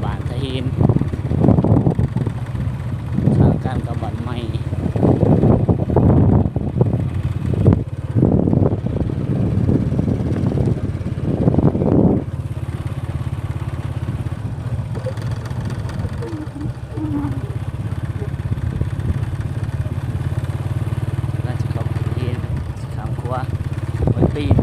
ບ້ານທະຫີນ ທາງການກັບບ້ານໃໝ່ ກຳລັງຈະເຂົ້າໄປຮຽນ ຊິຂ້າມຂົວຫ້ວຍປີນ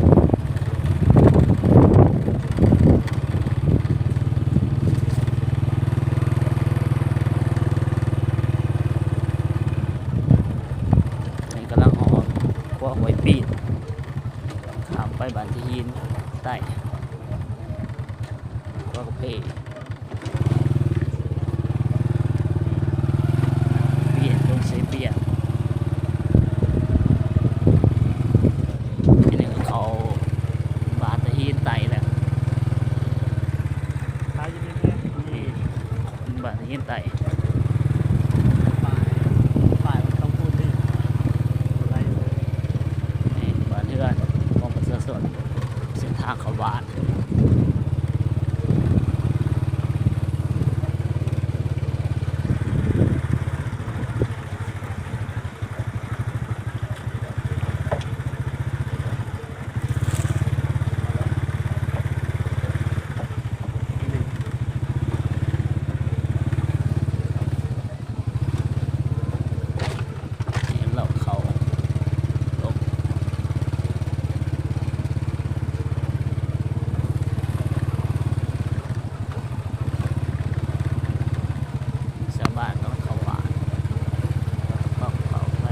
ນີ້ກຳລັງຮອດຂົວຫ້ວຍປີນ ຂ້າມໄປບ້ານທະຫີນໃຕ້ ຂົວກະເພ. ປຽນ ດົງເຊປຽນ ອັນນີ້ກໍເຂົ້າບ້ານຕາຫີນໃຕ້ແລ້ວ ຂາຍຢູ່ນີ້ແມ່ນ ນີ້ບ້ານຕາຫີນໃຕ້ ປ້າຍ ປ້າຍມັນຕ້ອງພູດນີ້ ນີ້ບ້ານເຮືອນຂອງປະຊາຊົນ ເສັ້ນທາງເຂົ້າບ້ານ. ຊາວບ້ານຕ້ອງເຂົ້າປ່າ ຕ້ອງເຂົ້າໄປ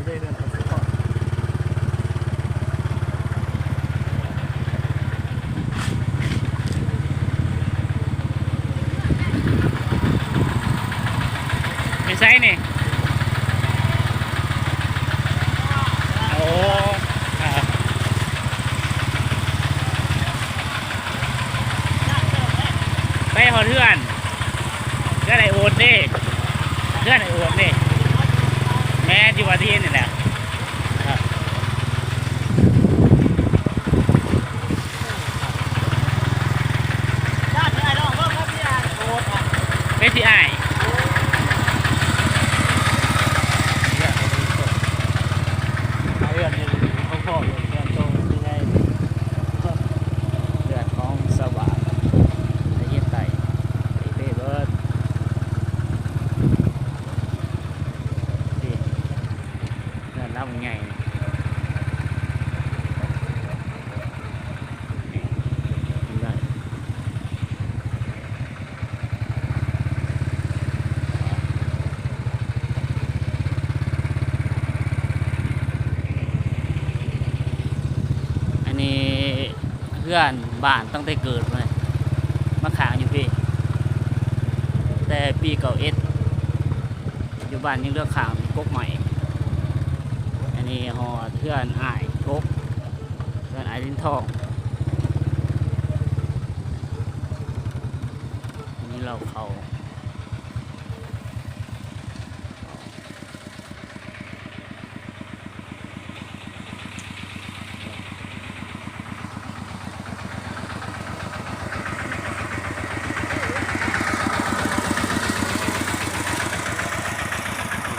ໄປໃສນີ້? ໂອ້ ໄປຮອດເຮືອນ ເຮືອນອ້າຍໂອດເດ້ ເຮືອນອ້າຍໂອດເດ້ ແມ່ນ ຢູ່ວັດຫີນນີ້ແຫຼະ. ເປັນທີ່ອ້າຍ ເຮືອນຂອງຊາວບ້ານໄທເຮັດໄດ້ ເປັນເບິດ ເຮືອນຫຼັງໃຫຍ່. ອັນນີ້ເຮືອນບ້ານຕັ້ງແຕ່ເກີດມາ ມາຄ້າງຢູ່ພີ້ ແຕ່ປີເກົ້າເອັດ ຢູ່ບ້ານຍັງເຫຼືອຄ້າງກົກໄມ້. ອັນນີ້ຮອດເຮືອນອ້າຍກົກ ເຮືອນອ້າຍລິນທອງ ມີເລົ້າເຂົ້າ.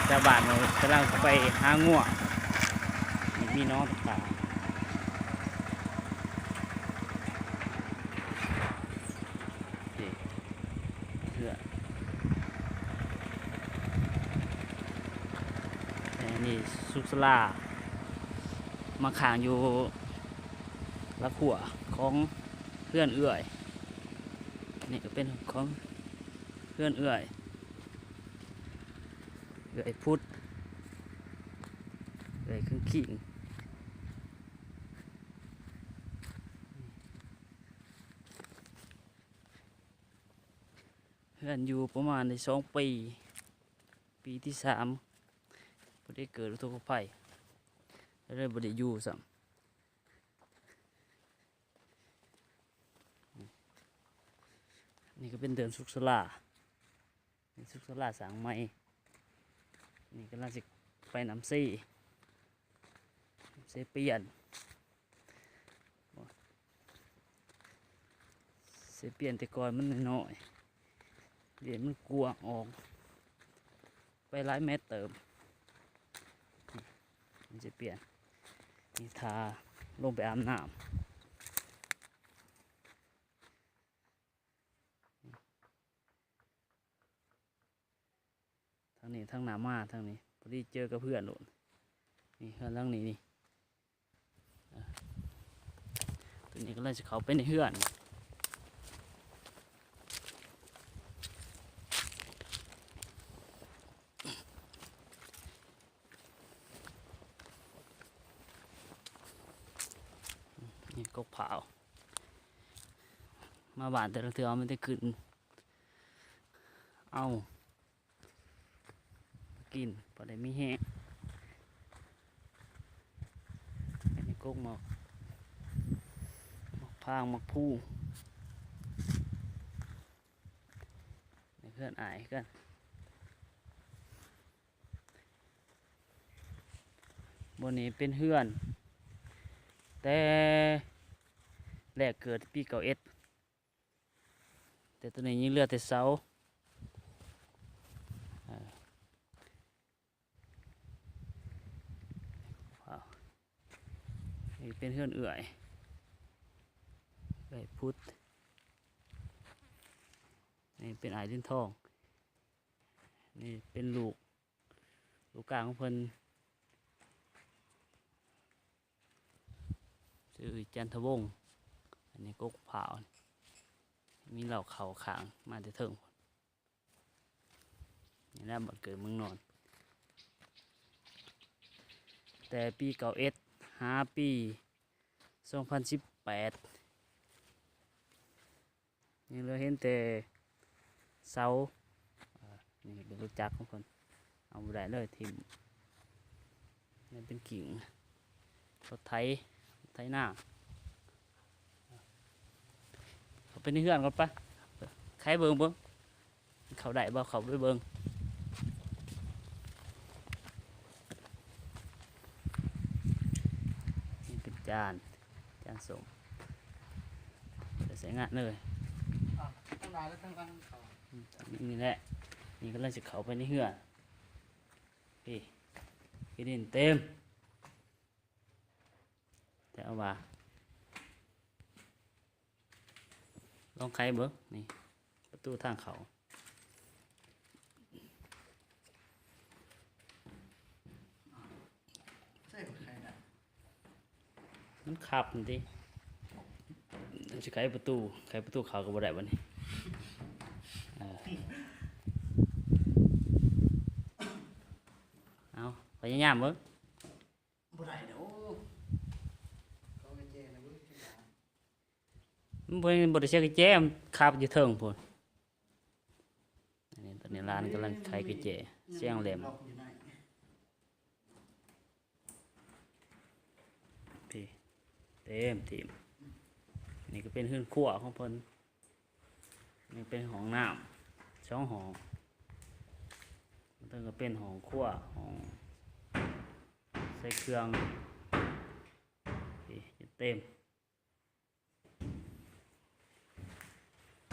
ຊາວບ້ານກຳລັງໄປຫາງົວ ມີນ້ອງຕ່າງໆ. ນີ້ເຮືອນ ແຕ່ນີ້ສຸກສາລາ ມາຄ້າງຢູ່ຫຼັກຮົ້ວຂອງເຮືອນເອື້ອຍ. ນີ້ກໍເປັນຂອງເຮືອນເອື້ອຍ ເອື້ອຍພຸດ ເອື້ອຍເຄິ່ງຄີງ. ເຮືອນຢູ່ປະມານໄດ້ສອງປີ ປີທີສາມ ບໍ່ໄດ້ເກີດອຸທົກກະໄພ ກໍເລີຍບໍ່ໄດ້ຢູ່ຊ້ຳ. ນີ້ກໍເປັນເຮືອນສຸກສາລາ ສຸກສາລາສ້າງໃໝ່. ນີ້ກຳລັງຊິໄປນ້ຳເຊ ນ້ຳເຊປ່ຽນ ເຊ ຈະປ່ຽນແຕ່ກ່ອນມັນນ້ອຍໆ ດຽວນີ້ມັນກວ້າງອອກໄປຫຼາຍແມັດເຕີບ. ມັນຈະປ່ຽນ ນີ້ຖ້າລົງໄປອາບນ້ຳ. ທາງນີ້ ທາງໜ້າມາທາງນີ້ ພໍດີເຈີກັບເຮືອນໂລດ. ນີ້ເຮືອນຫຼັງນີ້ນີ້ ເອີ ໂຕນີ້ກຳລັງຊິເຂົ້າໄປໃນເຮືອນ. ນີ້ກົກພ້າວ ມາບ້ານແຕ່ລະເທື່ອມີແຕ່ຂຶ້ນ ເອົາມາກິນ ພໍໄດ້ມີແຮງ. ອັນນີ້ກົກໝາກ ໝາກພາງ ໝາກພູ. ໃນເຮືອນອ້າຍຄືກັນ. ບ່ອນນີ້ເປັນເຮືອນແຕ່ແລກເກີດ ປີເກົ້າເອັດ ແຕ່ໂຕນີ້ຍັງເຫຼືອແຕ່ເສົາ. ເອີ ນີ້ເປັນເຮືອນເອື້ອຍ ເອື້ອຍພຸດ. ນີ້ເປັນອ້າຍເລນທອງ. ນີ້ເປັນລູກ ລູກກາຂອງເພິ່ນ ຊື່ຈັນທະວົງ. ອັນນີ້ກົກພ້າວ ມີເລົ້າເຂົ້າຂ້າງມາແຕ່ເທິງ. ນີ້ແຫຼະ ບ້ານເກີດເມືອງນອນ ແຕ່ປີເກົ້າເອັດ ຫາປີສອງພັນສິບແປດ ຍັງເຫຼືອເຫັນແຕ່ເສົາ. ເອີ ນີ້ເປັນລົດຈັກຂອງເພິ່ນ ເອົາບໍ່ໄດ້ເລີຍ ຖິ້ມ. ນີ້ເປັນກິ່ງລົດໄຖ ໄຖນາ. ເຂົ້າໄປໃນເຮືອນກ່ອນປະ ໄຂເບິ່ງເບິ່ງ ເຂົ້າໄດ້ບໍ່ ເຂົ້າໄປເບິ່ງ. ນີ້ເປັນຈານ ຈານສົ້ມ ໄປໃຊ້ງານເລີຍ. ອາ ທັງໜ້າແລະທັງຫຼັງເຂົ້າ ອືມ ນີ້ແຫຼະ. ນີ້ກຳລັງຊິເຂົ້າໄປໃນເຮືອນ. ນີ້ ຂີ້ດິນເຕັມ. ແຕ່ວ່າ ລອງໄຂເບິ່ງ ນີ້ ປະຕູທາງເຂົ້າ. ໃສ່ໄຂໄດ້ ມັນຄັບຫັ້ນຕິ ມັນຊິໄຂປະຕູ ໄຂປະຕູເຂົ້າກໍບໍ່ໄດ້ບັດນີ້. ເອີ ເອົາ ພະຍາຍາມເບິ່ງ. ບໍ່ໄດ້ດອກ ເຂົາກະແຈນະເບິ່ງ. ມັນບໍ່ ບໍ່ໄດ້ໃຊ້ກະແຈ ມັນຄາບຢູ່ເທິງພຸ້ນ. ອັນນີ້ ຕອນນີ້ຫຼານກຳລັງໄຂກະແຈ ສຽງແຫຼມ. ພີ້ ເຕັມທີ່. ນີ້ກະເປັນເຮືອນຄົວຂອງເພິ່ນ. ນີ້ເປັນຫ້ອງນ້ຳສອງຫ້ອງ. ມັນກະເປັນຫ້ອງຄົວ ຫ້ອງໃສ່ເຄື່ອງ. ພີ້ ເຕັມ.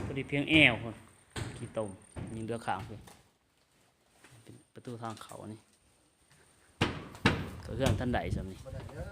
ພໍດີພຽງແອວພຸ້ນ ຂີ້ຕົມ ຍັງເຫຼືອຂ້າງພຸ້ນ. ເປັນປະຕູທາງເຂົ້ານີ້ ກະເຮືອນທັນໄດ້ຊ່ຳນີ້. ບໍ່ໄດ້ເດີ